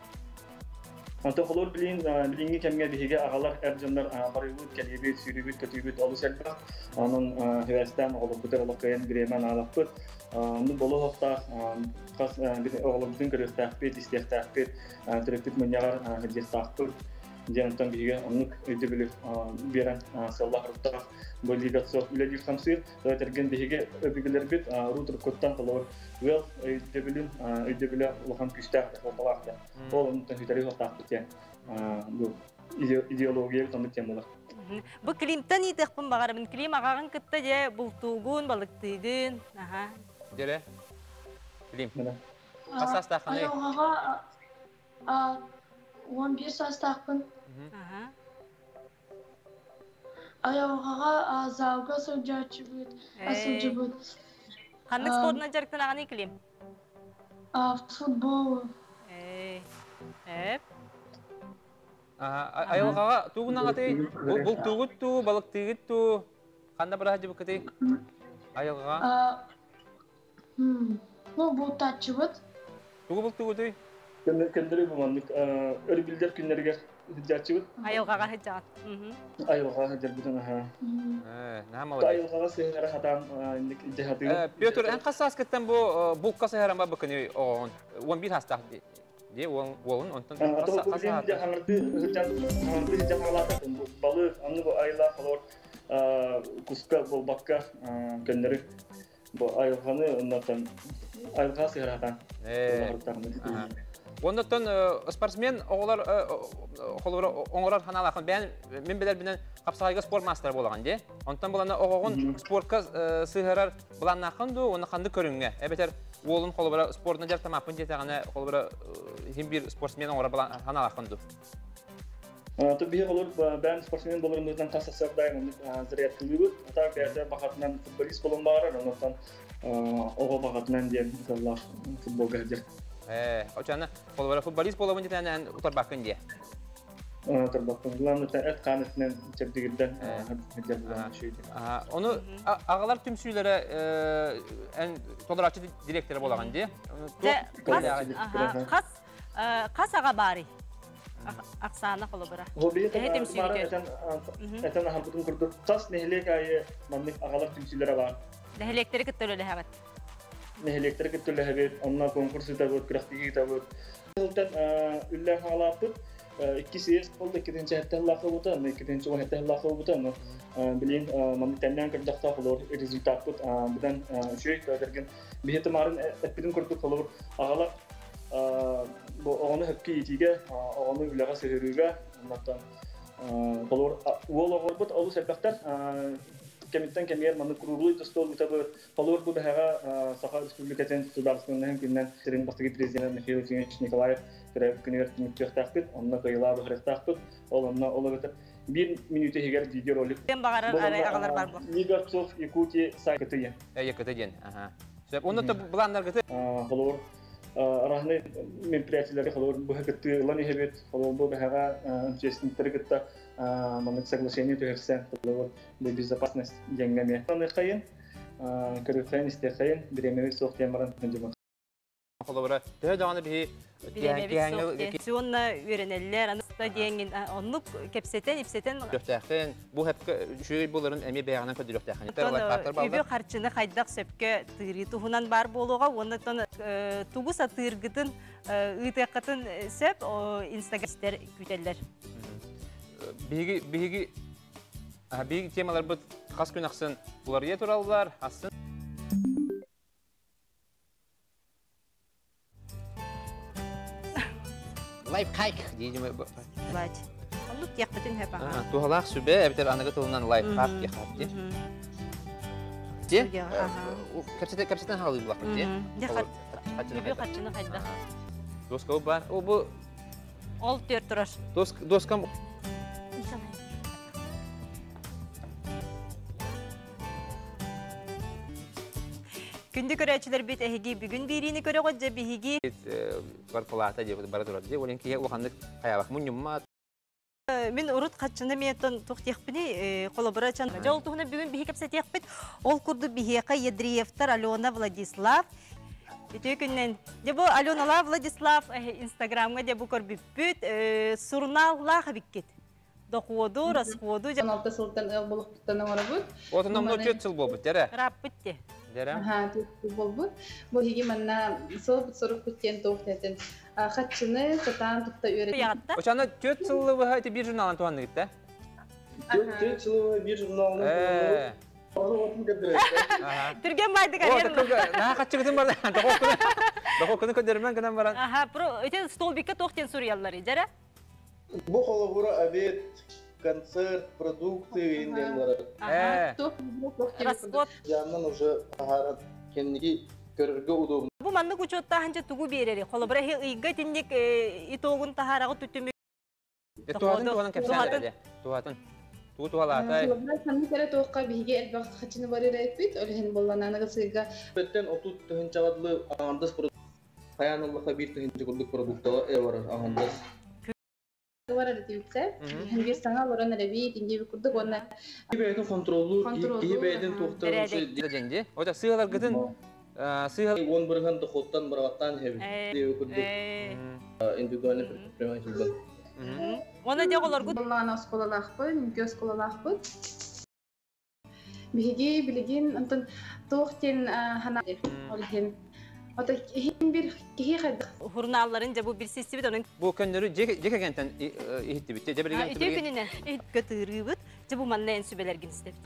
Онтон холуур билигин билиҥҥи кэмҥэ биһиги аҕалар эр дьоннор барыыбыт, кэлиибит, сүүрүүбүт, көтүүбүт олус элбэх. Онон сибээстээн оҕолорбутугар олох кыайан бириэмэ анаабаппыт. Оннук буолуохтаах хас оҕолорбутун көрүөхтээхпит, истиэхтээхпит, төрөппүт мунньаҕар сылдьыахтаахпыт. Диэн онтон биһиги оннук өйдөбүлү биэрэн сыаллаах-соруктаах бу лига суох үлэлиир хамсыыр. Этэргин биһиги өбүгэлэрбит урут уруккуттан холобур ыал өйдөбүлүн өйдөбүлэ улахан күүстээх суолталаах диэн. Ол онтон сүтэри суохтаахпыт диэн бу идеология оннук диэн буолар. Бу Климтан ыытыахпын баҕарабын. Клим аҕаҕын кытта дьэ бултуугун, балыктыыгын. Аха. Дьэрэ. Клим. Хас саастааххыный? Айылҕаҕа 11 саастаахпын. Айылҕаҕа залга сылдьааччыбыт, сылдьыбыт. Ханнык спордунан дьарыктанаҕыный, Клим? Футбол. Эп. Айылҕаҕа тугунан аты бултуугут туу, балыктыыгыт туу, ханна бара сылдьыбыккытый? Айылҕаҕа. Ну, бултааччыбыт. Тугу бултуугутуй? Көннөрү бу маннык өрөбүллэр күннэригэр сылдьааччыбыт. Айылҕаҕа сылдьаҕыт. Айылҕаҕа сылдьарбытын аһаа. Наһаа молодец. Айылҕаҕа сыһыара сатаан илдьэ сатыыбыт. Петр, эн хас сааскыттан бу булка сыһаран барбыккыный оҕоҕун? 11 саастаах дии уолун онтон хас хаҥырды сылдьан хаҥырды сылдьан хаалаата балык аны бу айылаах холор куска буолбакка көннөрү бу айылҕаны оннотон айылҕа сыһыратан Оннотон спортсмен оҕолор холобура оҥорор ханаалаахын бэйэн мин билэрбинэн хапсаҕайга спорт маастара буолаҕын дии. Онтон булана оҕоҕун спортка сыһыарар былааннааххын дуу уонна ханнык көрүҥҥэ эбэтэр уолун холобура спордунан дьарыктамааппын диэтэҕинэ холобура иһин биир спортсмен оҥорор ханаалааххын дуу. То биһи олор бэйэм спортсмен болоруммутунан хас сарсыарда оннук зарядкалыыбыт. Ата бэйэтэ баҕатынан футболист болон баҕарар, оннуттан оҕо баҕатынан диэн ыталлаах футболга сылдьар. Очана холобура футболист буолабын диэтээн утарбаккын диэ. Утарбаккын. Главное эт хаан өттүнэн чэбдигирдэн Ону аҕалар түмсүүлэрэ эн толорооччу директора буолаҕын дии. Хас хас аҕа баарый? Ахсаана холобура. Этэн аһарбытын курдук хас нэһилиэк аайы маннык аҕалар түмсүүлэрэ баар. Нэһилиэктэри кытта үлэлэһэҕит. Нэһилиэктэри кытта үлэлэһэбит, онно конкурс ыытабыт, күрэхтэһии ыытабыт. Сылтан үллээн хаалааппыт. Икки съезд болды, иккитинчи хэттэ бута, иккитинчи он хэттэ бута, билин маннык тэннээн көрдөхтөөх олор результаппыт быдан үчүгэй көтөргөн биһи тымарын эппитин курдук холобур аҕалар бу оҕону хөпкө иитиигэ, оҕону үлэҕэ сыһыарыыга, оннуттан холобур уол оҕорбут олус элбэхтэр кэмиттэн кэмигэр маннык круглый стол ыытабыт. Холобур бу бэһэҕэ Саха Республикатын судаарыстыбаннаһын күнүнэн сирин бастакы президенэ Михаил Ефимович Николаев төрөөбүт күнүгэр түмүктүөхтээхпит, онно кыайыылаах быһарыахтаахпыт. Ол онно ол эбэтэр биир мүнүүтэ иһигэр видеоролик. Ким баҕарар арай аҕалар бар буолуо. Лига отцов Якутии сайты. Якуты диэн. Сөп. Онно былааннаргыты Холобур арахны мероприятиелерге холобур быһа кыттыы ылан иһэбит. Холобур бу бэһэҕэ общественниктары кытта маннык соглашение түһэрсэн холобур бу безопасность диэҥҥэ эмиэ. Аныхайын, көрүөххэйин, истиэххэйин, бириэмэбит суох диэн баран Холобура, төһө даҕаны биһи Бириэмэбит суох диэн. Уонна үөрэнэллэр, аны диэҥин оннук кэпсэтэн, ипсэтэн. Көрүөхтээххин, бу хэпкэ үчүгэй буоларын эмиэ бэйэҕинэн көрдөрүөхтээххин. Үбү харчыны хайдах сөпкө тыырыы туһунан баар буолуоҕа, уонна тугу сатыыргытын ыытыаххытын сөп, инстаграмстер күүтэллэр. Биһиги биһиги биһиги темаларбыт хас күн ахсын уларыйа тураллар, асын Лайфхак диидим. Лайт. Оннук диэхпитин хөп аха. Туһалаах сүбэ эбэтэр аныгы тылынан лайфхак диэххэ дии. Де? Кэпсэтэн кэпсэтэн хаалыы булахпыт дии. Үбү харчыны хайдах. Доска бар. О бу Ол түөр турар. Доскам Күндү көрөөччүлэрбит эһиги бүгүн биириини көрөҕүт дьэ биһиги Барпалаата диэбит бара турар дии. Олен киһи улаханнык хайаабах мунньумма Мин урут хаччыны миэтон тух диэхпини холобура чан дьол туһуна бүгүн биһи кэпсэтиэхпит. Ол курдук биһиэхэ Ядриевтар Алена Владислав Үтүө күннэн. Дьэ бу Аленалаах Владислав Инстаграмҥа дьэ бу көрбүппүт сурунааллаах эбиккит. Дохуоду, расходу. 16 сылтан ыал болохпуттан оҥоробут. Отун номнуо 4 сыл буолбут, дэрэ. Ырааппыт те. Дэрэ. Аха, 4 сыл буолбут. Бу иһиги манна сыл сорукпут диэн туох диэтин хаччыны сатаан тутта үөрэтин. Очана 4 сыллы быһа ити бир журналын туһанныгыт да? 4 сылы бир журналын Түрген байдык арен. Наха хаччыгытын бар. Дохоккуну көдөрмөн гынан баран. Аха, про эти столбикке тохтен суруяллар, жара? Бу холобура обед, концерт, продукты инденлары. Расход. Жаннан уже ахарат кенники көрөргө удобно. Бу маннык учуоттаахынча тугу биэрери? Холобура ыйга тинник итогун таһаарагы түтүмү. Туһатын туһанан кэпсээн Туһатын. Тугу туһалаатай? Холобура саннык эрэ туохха биһиги элбэх хачыны барыыр эппит, ол иһин боллананыгы сыйга. Беттен 30 тыһынчаҕадлы аңардас Хайаан ыллаха биир тыһыынча курдук продуктаҕа барар аҥардас. Барар этибитсэ. Биир саҥа олорон эрэбит, индиэби курдук уонна Киһи бэйэтин контроллуур, киһи бэйэтин туохтарын Дьэнди. Ота сыаларгытын сыал 10% доходтан быраҕаттаан иһэбит. Диэби курдук индивидуальный предприниматель. Уонна дьэ оҕолоргут Буллаана оскуолалаахпын, үҥкүү оскуолалаахпыт. Биһиги билигин онтон туох диэн хана ол иһин ото иһин бир киһи хайдах Журналларын дьэ бу билсистибит онон Бу көннөрү дьэ кэгэнтэн иһиттибит. Дьэ билигин үтүө күнүнэн көтырыыбыт. Дьэ бу манна эн сүбэлэргин истэбит.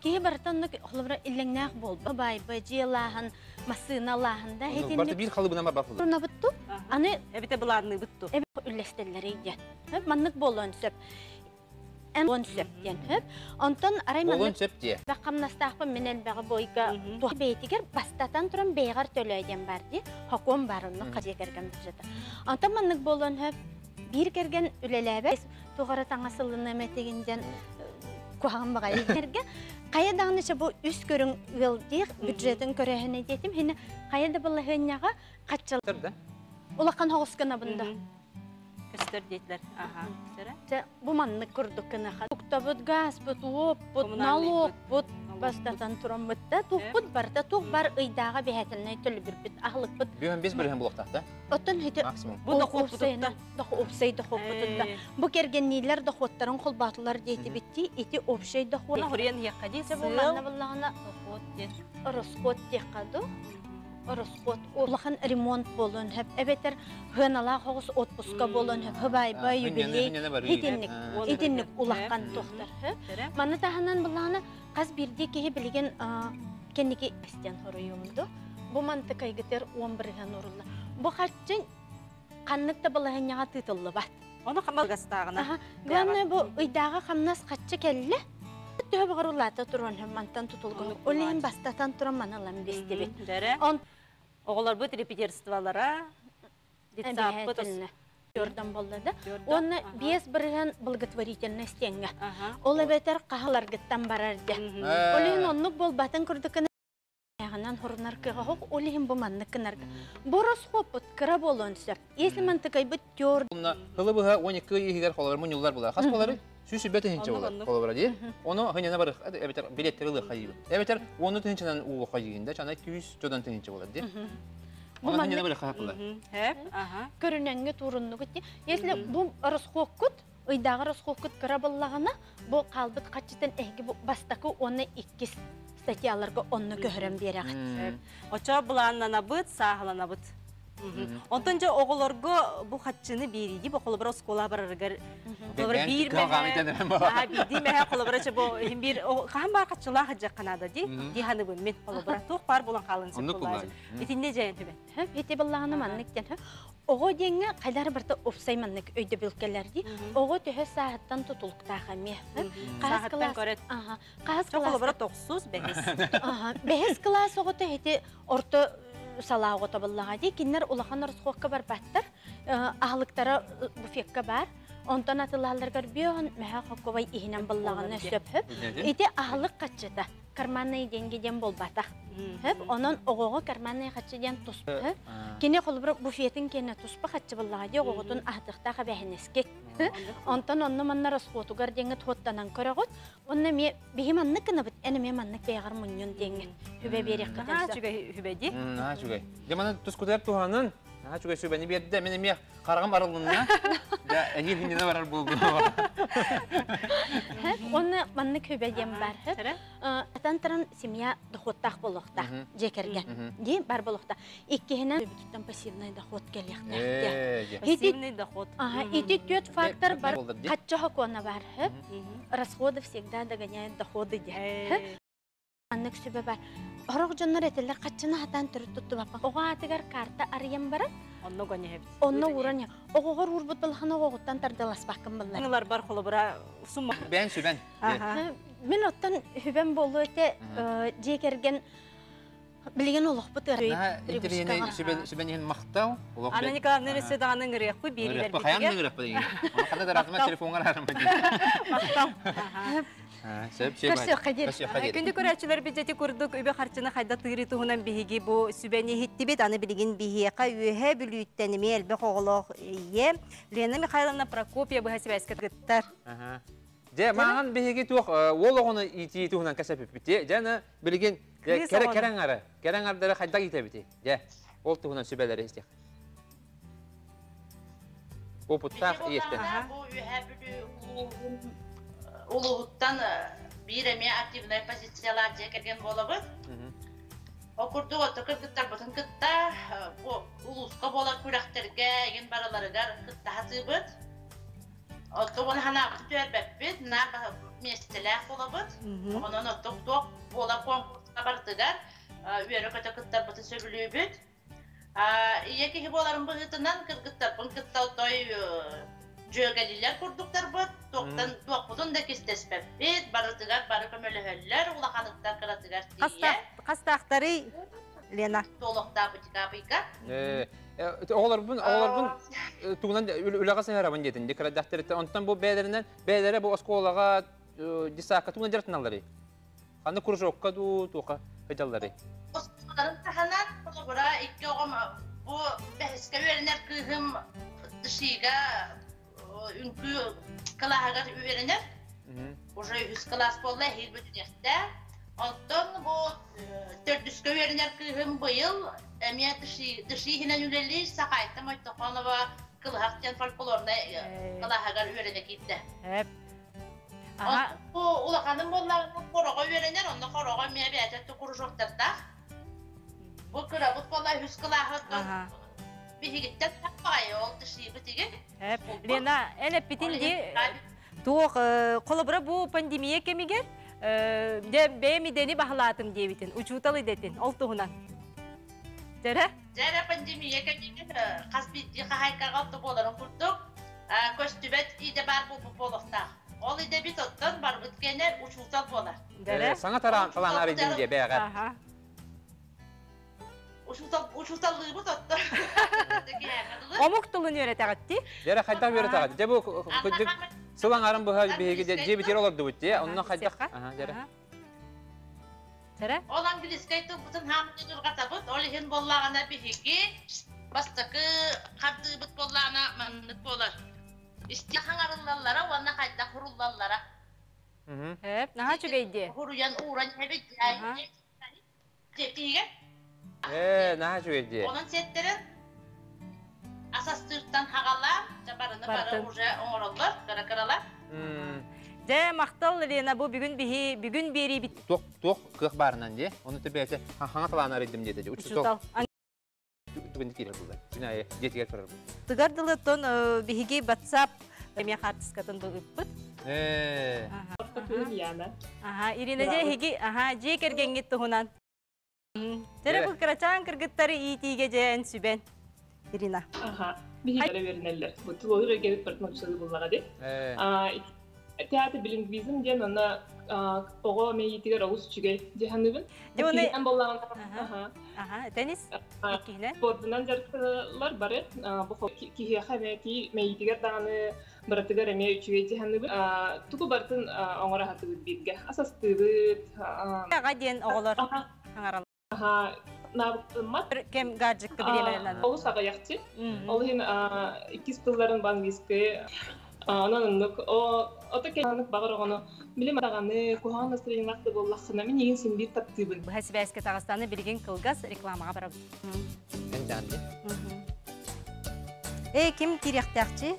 Киһи барыта оннук холобура иллэҥнээх буолба байба дьиэлааһын массыыналааһын да Барыта биир халыбынан барбат буолар. Турнабытту аны эбите былаанныыбыт ту. Үллэстэллэрий диэн. Маннык буолуон сөп. Эн буолуон сөп диэн хөп. Онтон арай Буолуон сөп диэ. Хамнастаахпын мин элбэҕи бойга туох бэйэтигэр бастатан туран бэйэҕэр төлөө диэн бар дии. Хокуон бар онно хадьа кэргэн бюджета. Онтон маннык буолуон хөп. Биир кэргэн үлэлээбэт туох эрэ таҥас ылына эмэтигин диэн куһаҕан баҕайы кэргэ хайа даҕаны бу үс көрүҥ ыал диэх бюджетын көрөөһүнэ диэтим хини хайа да балаһыанньаҕа хаччал улахан хоҕус гынабын да Көстөр диэтилэр. Аха. Чэ, бу маннык курдук гыныха. Уктабыт, газпыт, уоппут, налогпут бастатан тураммыт да, туохпут барыта туох бар ыйдааҕы бэһэтиннэй төлөбүрбүт, аһылыкпыт. Бүһэн бес бирһен булуохтаах да? Оттон хити Максимум. Бу дохуоппутутта. Общай дохуоппутутта. Бу кэргэнниилэр дохуоттарын холбоотулар диэтибитти, ити общай дохуот. Оны хуруйан иһиэххэ дии. Чэ, бу манна буллаҕына Дохуот диэн. Ороскуот диэххэ ду. Ороскуот улахан ремонт буолуон сөп эбэтэр хыаналаах оҕус отпуска буолуон сөп хыбайба юбилей итинник итинник улахан туохтар маны таһынан буллаҕына хас биирдии киһи билигин кэнники истэн хоруйумду бу мантыкайгытыр уон бырыһан урулла бу харчы ханнык да балаһынньаҕа тыытыллыбат Ону хамалгастааҕына. Главное бу ыйдааҕы хамнас хаччы кэллэ. Төһө баҕар улаата туран мантан тутулгун. Ол иһин бастатан туран маны ылан бистибит. Он оҕолорбут репетирстволара детсаппыт Жордан болла да. Уонна 5% благотворительность теңге. Ол эбэтэр хаһаларгыттан барар дьэ. Ол иһин оннук болбатын курдукына Ягынан хорунар кыаҕа ол иһин бу маннык гынарга. Бу расхоппут кыра буолуон сөп. Если мантыкайбыт тёр Хылы быһа 12 ый иһигэр холобур мунньуллар буолар. Хас буолары? Сүүс сүүрбэ тыһыынча буолар. Холобура дии. Ону хыньана барых эбэтэр билеттери ылыахха диибин. Эбэтэр уону тыһыынчанан уулуохха диигин да, чана 200 чодан тыһыынча буолар дии. Ону хыньана барыхха хапылар. Көрүнэҥҥэ тууруннугут дии. Если бу расхоккут, ыйдааҕы расхоккут кыра буоллаҕына, бу хаалбыт хаччытын эһиги бу бастакы уонна иккис статьяларга онно көһөрөн биэрэҕит. Очо былааннанабыт, сааһыланабыт. Онтон дьэ оҕолорго бу хаччыны биэрииди бу холобура оскуола барарыгар холобура биир мэһэ биирдии мэһэ холобура чэ бу иһин биир хаһан баар хаччылаах ыдьахха наада ди ди ханыбын мин холобура туох баар буолан хаалын сөп буолаачы итинне дьэйэн түбэ Ити быллаҕына маннык диэн оҕо диэҥҥэ хайдах барыта уопсай маннык өйдөбүл кэлэр дии. Оҕо төһө сааһыттан тутулуктаах эмиэ. Хаһыс кылаас Хаһыс кылаас тохсус бэһис. Бэһис кылаас оҕото ити орто салаа оҕото буллаҕа дии. Кинилэр улахан оросхуокка барбаттар. Аһылыктара буфекка бар. Онтон атылаалларыгар бүөн мөһө хоккобай иһинэн буллаҕына сөп. Ити аһылык хаччыта. Карманные деньги диэн буолбатах. Хөп, онон оҕоҕо карманные хаччы диэн туспа. Кини холобура буфетин киэнэ туспа хаччы буллаҕа дии оҕоҕутун аһатыахтаах эбээһинэскит. Онтон онно манна расходугар диэҥҥэ туоттанан көрөҕүт. Онно эмиэ биһи маннык гынабыт, эн эмиэ маннык бэйэҕэр мунньун диэҥҥит хүбэ биэриэххитин Наһаа үчүгэй хүбэ дии. Наһаа үчүгэй. Дьэ маны тускутугар туһанын, наһаа үчүгэй сүбэни биэрдэ. Мин эмиэ хараҕым арылынна. Дьэ, эһиил иннинэ барар буолдум. Уонна маннык хүбэ диэн бар. Атан туран семья доходтаах буолуохтаах дьиэ кэргэн. Дии бар буолуохтаах. Иккиһинэн бүтүттэн пассивный доход кэлиэхтээх. Пассивный доход. Ити түөрт фактор бар. Хачча хокуона бар. Расходы всегда догоняют доходы диэн. Маннык сүбэ бар. Орох дьоннор этэллэр хаччыны хатаан төрүт туттубаппа. Оҕо аатыгар карта арыйан баран Онно гонеһэбит. Онно ууран оҕоҕор уурбут балахан оҕоҕуттан тардыласпаккын буллар. Ылар бар холобура сумма. Бээн сүбэн. Мин оттон хүбэн буолуо этэ дьиэ кэргэн Билигин олохпут Наһаа интэриэһинэй сүбэн иһин махтал. Анна Николаевна өссө даҕаны ыҥырыахпыт биэриилэрбитигэр. Хайаан да ыҥырыахпыт деген. Оны ханна да араатыма телефоҥҥар аарыма диэн. Махтал. Сөп, сөп. Көрсүөххэ диэри. Күндү көрөөччүлэрбит дьэти курдук үбү харчыны хайда тыырыы туһунан биһиги бу сүбэни иһиттибит. Аны билигин биһиэхэ Үөһээ Бүлүүттэн эмиэ элбэх оҕолоох ийэ Лена Михайловна Прокопьева быһа сибээскэ кыттар. Дьэ, мааҕын биһиги туох уол оҕону иитии туһунан кэсэпиппит. Дьэ, аны билигин кэрэ кэрэ аҥары, кэрэ аҥардары хайдах иитэбитий? Дьэ, ол туһунан сүбэлэри истиэх. Опыттаах ийэттэн. Бу Үөһээ Бүлүү улууһуттан биир эмиэ активнай позициялаах дьиэ кэргэн буолабыт. Ол курдук отто кыргыттарбытын кытта бу улууска буолар күрэхтэргэ игин барыларыгар кытта сатыыбыт. Отто уон ханаабытын түһэрбэппит, наар миэстэлээх буолабыт. Онон оттук туох буолар конкурска барытыгар үөрэ-көтө кыттарбытын сөбүлүүбүт. Ийэ киһи буоларым быһыытынан кыргыттарбын кытта отой дьүөгэлилэр курдуктарбыт, туохтан туохпутун да кистэспэппит, барытыгар бары көмөлөһөллөр, улаханыттан кыратыгар тиийэ. Хастаахтарый, Лена? Туолуохтаах бутикаапыйга. Оҕолорбун оҕолорбун тугунан үлэҕэ сыһарабын диэтин декрадахтарыттан онтон бу бэйэлэринэн бэйэлэрэ бу оскуолаҕа десакка тугунан дьарыктаналларый? Ханна кружокка дуу туоха сылдьалларый? Оскуолаларын таһынан холобура икки оҕом бу бэһискэ үөрэнэр кыыһым ДШИга үҥкүү кылааһыгар үөрэнэр. Уже үһүс кылаас буолла, эһиил бүтүнүөхтээх. Оттон бу төрдүскэ үөрэнэр кыыһым быйыл эмиэ ДШИ иһинэн үлэлиир Сахайта Мойтохонова Кылыһах диэн фольклорнай кылааһыгар үөрэнэ киирдэ. Бу улаханым буоллаҕына хороҕо үөрэнэр, онно хороҕо эмиэ бэйэтэ кружоктардаах. Бу кырабыт буолла үһүс кылааһыттан биһигиттэн баҕайы ол ДШИбыт игин. Лена, эн эппитин ди туох холобура бу пандемия кэмигэр дьэ бэйэм идэни баһылаатым диэбитин, учуутал идэтин, ол туһунан. Дьэрэ? Дьэрэ пандемия кэмигэр хас биирдии хаһаайкаҕа отто буоларын курдук көстүбэт идэ баар буолбут буолуохтаах. Ол идэбит оттон барбыт кэнэ учуутал буолар. Саҥа тараан талаан арыйдым диэ бээҕэр. Учууталлыыбыт оттон. Омук тылын үөрэтэҕитти? Дьэрэ хайдах үөрэтэҕит? Дьэ бу кырдьык сыл аҥарын быһа биһиги дьиэбитигэр олордубут дии. Онно хайдах? Дьэрэ. Дьэрэ? Ол английскай тылбытын хаамытын ырҕатабыт. Ол иһин буоллаҕына биһиги бастакы хардыыбыт буоллаҕына маннык буолар. Истиэх хаҥарыллаллара уонна хайдах уруллаллара. Наһаа үчүгэй дии. Хуруйан ууран эбит. Дьиэтиигэ. Ээ, наһаа үчүгэй дии. Онон сиэттэрин асастыыртан хаҕалаан, барыны бары уже оҥороллор, кыра-кыралар. Дьэ, махтал, Лена, бу бүгүн биһи бүгүн биэриибит. Туох туох кыах баарынан дии. Ону төбөтө хаҥа талаан арыйдым диэтэ. Учуутал. Түгэн киирэр булла. Күн аайы дьиэтигэр көрөр. Тыгар дылы тон биһиги WhatsApp эмиэ хаартыскатын бу ыппыт. Ээ. Яна. Аха, Ирина дьэ эһиги аха дьиэ кэргэҥҥит туһунан. Дьэрэ бу кырачаан кыргыттары иитиигэ дьээн сүбэн. Ирина. Аха, биһиги үөрэнэллэр. Бу тулалыыр эйгэбит барытын учууталы буллаҕа дии. Театр билингвизм диэн онно оҕо мэйиитигэр олус үчүгэй дии саныыбын. Иккиһинэн буоллаҕына, аха, теннис иккиһинэн. Спордунан дьарыктаналлар бары. Бу киһиэхэ эмиэ мэйиитигэр даҕаны барытыгар эмиэ үчүгэй дии саныыбын. Тугу барытын оҥоро сатыыбыт бииргэ. Ас астыыбыт. Аҕа диэн оҕолор хаҥараллар. Наабыттыммат. Кэм гаджетка бириэмэлэнэн. Олус аҕыйахчы. Ол иһин иккис тылларын бу английскай онон оннук ото кэллик баҕар оҕону билим даҕаны куһаҕан настроениелаах да буоллаххына мин игин син биир таптыыбын. Быһа сибээскэ таҕыстаны билигин кылгас рекламаҕа барабыт. Эн Э, ким кириэхтээхчи?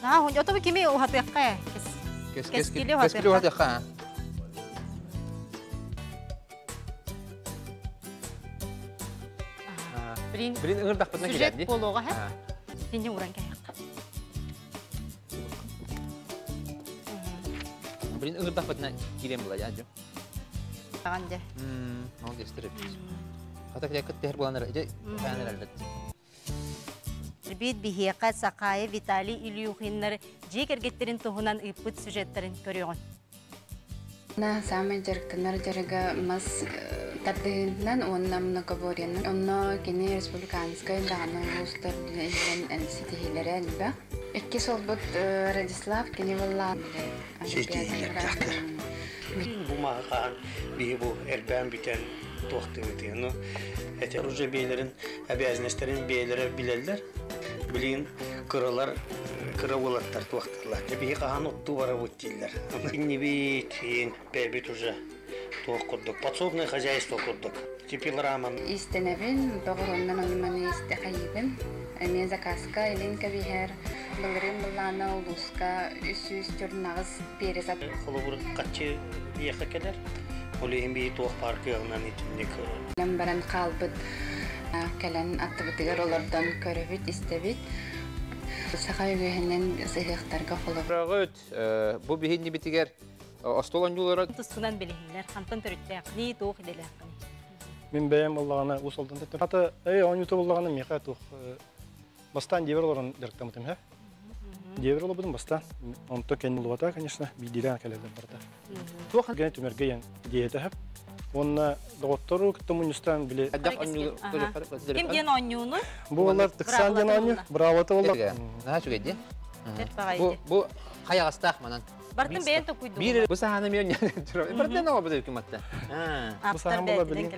Аа, ото кими уһатыахха? Кэскили уһатыахха. Блин, Блин, ыҥырдахпытына сюжет кэлэр дии. буолуоҕа, һэ? Синни уран кэһиэххэ. Блин, ыҥырдахпытына киирэн була дьэ. Аҕан дьэ. Ол дестер Хата кэлэ кыттыһар буолан эрэ, дьэ, хаан эрэллэр. Бит биһиэхэ Сахаайа Виталий Ильюхиннар дьиэ кэргэттэрин туһунан ыыппыт сюжеттарын көрүөҕүн. На самый дьарыктанар дьарыга мас тардыһыытынан уонна многоборьенан. Онно кини республиканскай даҕаны улуустар иһинэн ситиһиилэрэ элбэх. Иккис уолбут Радислав кини буоллаҕа Ситиһиилэрдээхтэр. Бу маһы хаһан биһи бу элбээн бүтэн туохтыыбытый. Ну, эти уже бэйэлэрин обязанностарын бэйэлэрэ билэллэр. Билигин кыралар кыра уолаттар туохтууллар. Биһи хаһан оттуу барабыт дииллэр. Иннибит, бэйэбит уже туох курдук, подсобное хозяйство курдук. Пилораман. Истэнэбин, доҕоруоннан ону-маны истэ хайыыбын. Эмиэ заказка илин кэбиһэр. Былырыын былаана улууска 348 перец Холобур, хаччы биэхэ кэлэр. Ол иһин бии туох баар кыаҕынан итинник баран хаалбыт кэлэн аттыбытыгар олордон көрөбүт, истэбит. Саха үгэһинэн сыһыахтарга холобур. Бу биһиннибитигэр остуол оонньуулара Тускунан билиһиннэр, хантан төрүттээххиний, туох идэлээххиний? Мин бэйэм ыллаҕына уус олдон төттөр. Ата эй оонньуута буллаҕына миэхэ туох бастаан дьиэбэр олорон дьарыктаммытым һэ. Дьиэбэр олорбутум бастаан. Онто кэнни улубата, конечно, биирдиилээн кэлэллэр барыта. Туох гэн түмэргэ ян диэтэ хөп. Уонна доҕоттору кытта мунньустаан били Ким диэн оонньууну? Бу олар тыксаан диэн оонньуу, бравота боллар. Наһаа үчүгэй дии. Бу бу хайаҕастаах манан. Бартын бэйэн токуйдум. Биир бу саһаны мен Бартын оҕо бу күматта. Бу саһан була билин.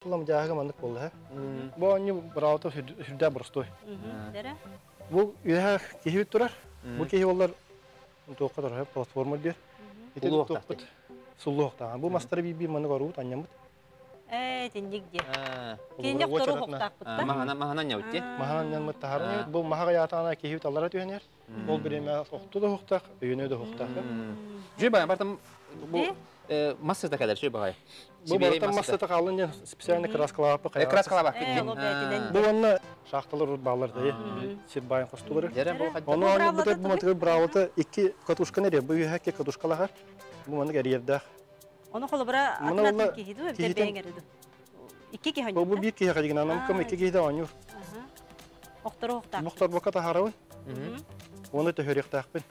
Улам жааһыга маннык болла. Бу оонньуу бравота сүрдээх боростой. Бу үөһэ киһи турар. Бу киһи олар туохха турар платформа диир. Ити туохпут суллуохтаах. Бу мастары биир-биир маннык оруут анньаммыт. Ээ, тинник диэ. Кинини охтору хоктаахпыт да. Маһана маһанан ньабыт дии. Маһанан ньаммыт таһаран бу маһаҕа яатаана киһи таллара түһэнэр. Ол бириэмэ охту да уһуктаах, өйөнө да уһуктаах. Жү бай, бартым бу мас сыта кэлэр сү баҕай. Бу бартан мас сыта хаалын диэн специально краскалаабаппыт. Краскалаабаппыт. Бу онно шахталар урут бааллар да сир байын хостулары. Ону ону бу матыгыр бравота икки катушканы эрэ бу үһэ катушкалахар. Бу маннык эрийэрдээх. Ону холобура атын киһи дуу, эбэтэр бэйэҥ эрэ дуу? Икки киһи оонньуур. Бу биир киһи хадигин анам икки киһи да оонньуур. Охтору охтаах. Мохторбокка таһаарабын. Уонна төһөрүөхтээхпин.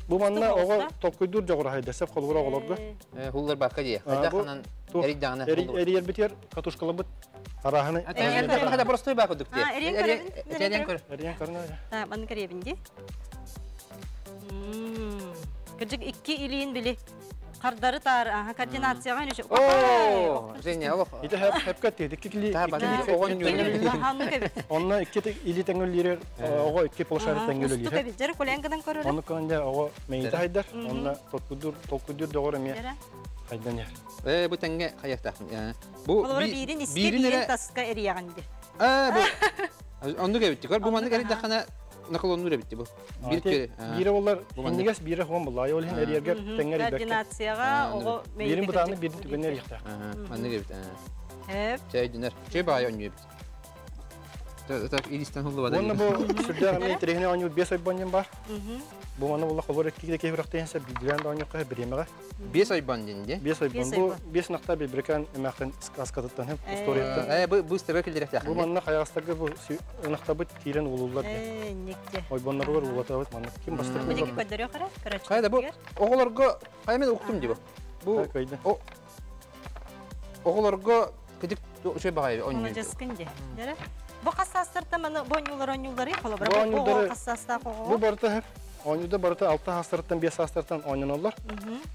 Бу манна оҕо толкуйдуур дьоҕура хайда сеп холобура оҕолорго. Хуллар бакка дии. Хайдах ханан эрийдаҕына. Эрийэрбитигэр катушкалабыт арааһыны. Хайда простой баа курдук дии. Эрийэн көр. Эрийэн көрүн. Манны көрөбүн дии. Кырдьык икки илиин били хардары таар координацияҕа нүшө. Оо, Женя, олох. Ити хепка тиэт икки кили Онно икки или тэҥүллиирэр оҕо икки полушарий тэҥүллиирэр. Устук эбит. Дьэр кулэн гынан көрөр. Онну көнде оҕо мэйити хайдар. Онно толкуйдур толкуйдур доҕор эмиэ хайдан иһэр. Э, бу тэҥҥэ хайахтаахпын. Бу биирин искэ биирин таска эрийэҕин ди. Э, бу оннук эбит. Көр бу маннык эрийдэххинэ наклоннуур эбит бу. Биир кere. Биирэ боллар иннигес биирэ хуон булла. Ол иһин эрийэргэр тэҥҥэ эрийбэккэ. Координацияҕа оҕо Биирин бытааны биирин түгэнэ эрийэхтээх. Маннык эбит. Чэй динер. Чэй баай оонньуу эбит. Так илистен хуллубада. Уонна бу сүрдээх эмиэ интэриэһинэй оонньуур биэс ойбон диэн баар. Бу маны була холбор икки киһи үрэхтээн сэр биирдилээн да оонньуохха бириэмэҕэ. Биэс ойбон диэн дии. Биэс ойбон. Бу биэс нахта бибрикан эмээхтэн сказкатыттан хэм историяттан. Э бу быстро киллэрэхтээх. Бу манна хайаҕастарга бу ынахтабыт киирэн уулуллар диэн. Ойбонноругар уулатабыт манна. Ким бастакы Бу диэки көрдөрүөх эрэ, көрөөччү. Хайда бу оҕолорго хайа мен уктум дии бу. Бу оҕолорго кыдык үчүгэй баҕайы оонньуур. Маладьыскын дии. Дэрэ. Бу хас саастарта маны бу оонньуулар оонньуулларый? Холобура, бу оҕо хас саастаах оҕо? Бу барыта хэп. Оонньууда барыта алта саастарыттан биэс саастартан оонньоноллор.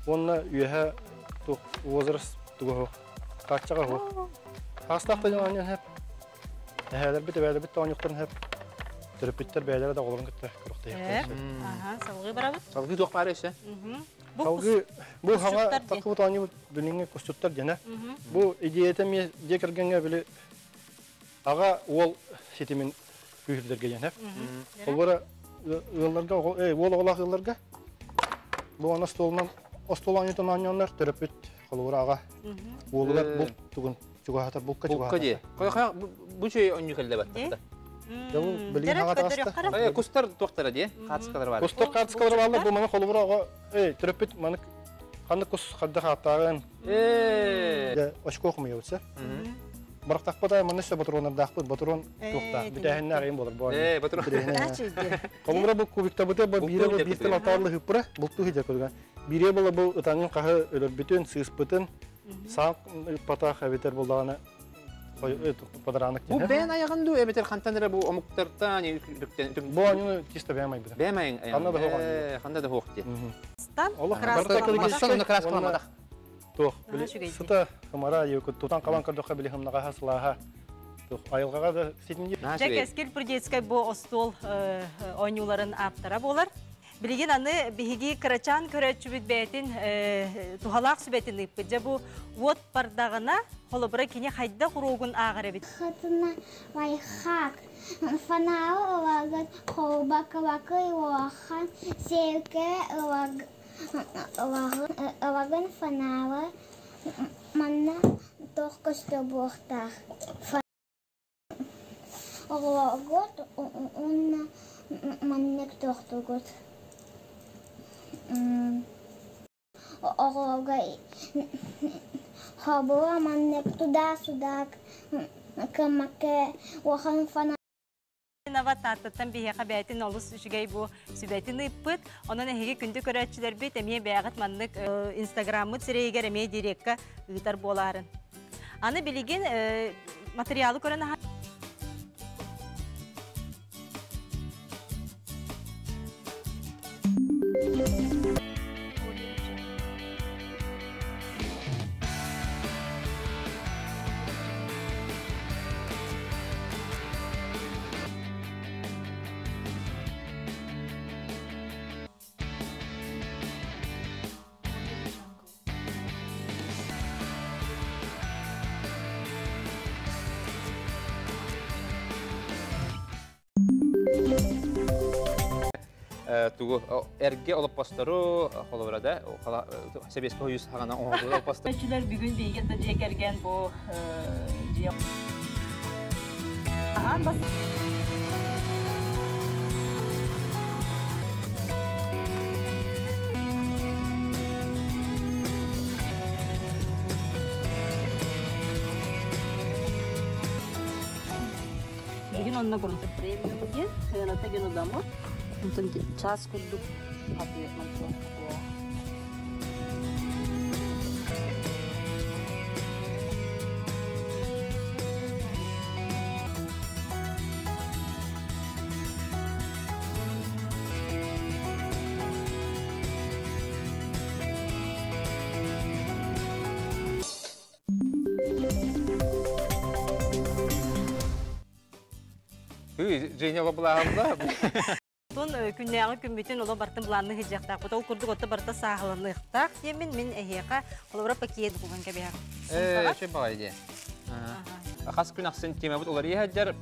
Уонна үөһэ туох возраст тугу хааччаҕа суох. Саастаах да оонньоон хэп. Эһээлэрбит, эбээлэрбит да оонньуохтарын хэп. Төрөппүттэр бэйэлэрэ да оҕолорун кытта күрэхтэһиэхтэрин сөп. Аха, салгыы барабыт. Салгыы туох баар өссө? Салгыы бу хаҥа таххыбыт оонньуубут билиҥҥи кусчуттар диэнэ. Бу идеята эмиэ дьиэ кэргэҥҥэ били аҕа уол ситимин күүһүрдэргэ диэн хэп. Холобура ыалларга уол оҕолоох ыалларга бу аны остуолунан остуол оонньуутун оонньооннор төрөппүт холобура аҕа уолугар булт тугун чугаһатар булка чугаһатар. Булка дии. Бу чөй оонньуу кэллэ баттахта. Билигин хаҥа таҕыста. Кустар туохтара дии? Хаацкалар бар. Кустар хаацкалар бааллар. Бу маны холобура оҕо төрөппүт маны ханнык кус хадда хааттааҕын. Очко хомуйабыт сэ. Барахтахпыта манна өссө ботуруонардаахпыт, ботуруон туохтаах, бүтээһиннээх айым болар бу. Ээ, ботуруон. Холобура бу кубиктабыты бу биирэ бу бииртэн алтаарлы хыппыра, бултуу хидя көргөн. Биирэ була бу ытаңын хаһы өлөрбүтүн, сыыспытын, саак патах эбитер булдаҕына падараанак Бу бэйэн айаҕын дуу эбэтэр хантан эрэ бу омуктартан Бу оонньууну чисто бэйэм айбыта. Бэйэм айын. Ханна да суох оонньуу. Ханна да суох дии. Олох краскаламатах. Туох, сыта хымара, тутан хабан көрдөххө били хымнаҕаһа сылааһа туох айылҕаҕа да ситимдиир. Дьэ, Кэскил Прудецкай бу остуол оонньууларын ааптара буолар. Билигин аны биһиги кырачаан көрөөччүбүт бэйэтин туһалаах сүбэтин ыыппыт. Дьэ бу уот бардаҕына, холобура кини хайдах уруогун ааҕар эбит? Хатына лайхак. Фонары ылагыт, холбакылакый улахан, сиэркэ ылагын фонары манна туох көстө буохтаах. Оҕолоргут уонна маннык туохтуугут Оҕолорго хобула маннык туда-сюда кыммакка улахан фонарь Нава Тааттаттан биһиэхэ бэйэтин олус үчүгэй бу сүбэтин ыыппыт. Онон эһиги күндү көрөөччүлэрбит эмиэ бэйэҕит маннык инстаграммыт сирэйигэр эмиэ дирекка ыытар буолаарын. Аны билигин материалы көрөн аһа Тугу эрге олоппостору холобура да Сэбиэскэй Союз хаҕана оҥоһуллубут олоппостор. Көчүлэр бүгүн биһиги да дьиэ кэргэн бу дьиэ Аан бас Бүгүн онно курдук премиум диэн сыаната гин удамыр. Онтон час курдук Женя лобулаһалла. Тун күннээҕи күммүтүн оло бартын былаанны хыдьыахтаахпыт. Ол курдук отто барыта сааһыланыахтаах диэмин мин эһиэхэ холобура пакет булан кэбиһэр. Э, шөй баҕай дии. Хас күн ахсын темабыт уларыйа сылдьар.